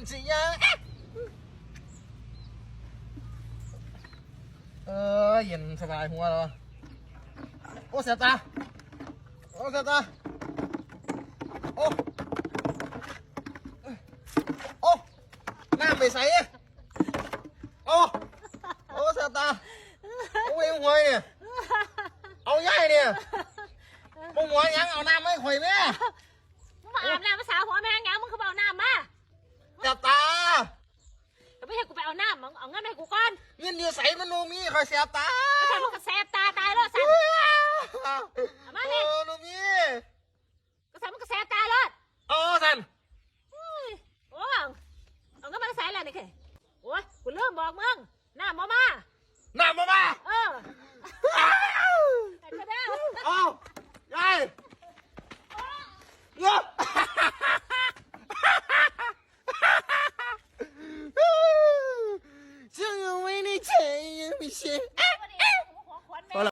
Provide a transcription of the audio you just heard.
ຊິຍາ ເອີ ເຢັນສະບາຍຫົວແລ້ວ. ໂອ້ ແສບຕາ ໂອ້ ແສບຕາ ໂອ້ ໂອ້ ນ້ຳໄປໃສ? ໂອ້ ໂອ້ ແສບຕາ. ໂອ້ຍ ຫົວນີ້ ເອົາຍາຍນີ້ ບໍ່ຫົວຫຍັງ ເອົານ້ຳມາໃຫ້ຂ້ອຍແດ່. ມຶງມາອາບນ້ຳມາສາຫົວແມ່ຫຍັງ? ມຶງຄືບໍ່ເອົານ້ຳມາ? ແສບຕາ. ກໍບໍ່ໃຫ້ກູໄປເອົານ້ຳ ເອົາເງິນມາໃຫ້ກູກ່ອນ. ເງິນຢູ່ໃສ? ມັນບໍ່ມີ ຂ້ອຍແສບຕາ. ກໍຊັ້ນມັນກໍແສບຕາຕາຍໂລດຊັ້ນ. ເອົາມາແມ່. ໂອ້ ໜູມີ ກໍຊັ້ນມັນກໍແສບຕາໂລດ. ເອົາຊັ້ນ. ໂອ້ຍ ໂອ້ ເອົາເງິນມາແຕ່ໃສລະນີ້? ໂອ້ຍ ກູລືມບອກມຶງ ນ້ຳບໍ່ມາ. ນ້ຳບໍ່ມາ? ເອີ ເອົາ ຍາຍ ເງິນ. ເຈົ້າຢູ່ໄວ້ໃນໃຈ ຍັງມີເສຍງ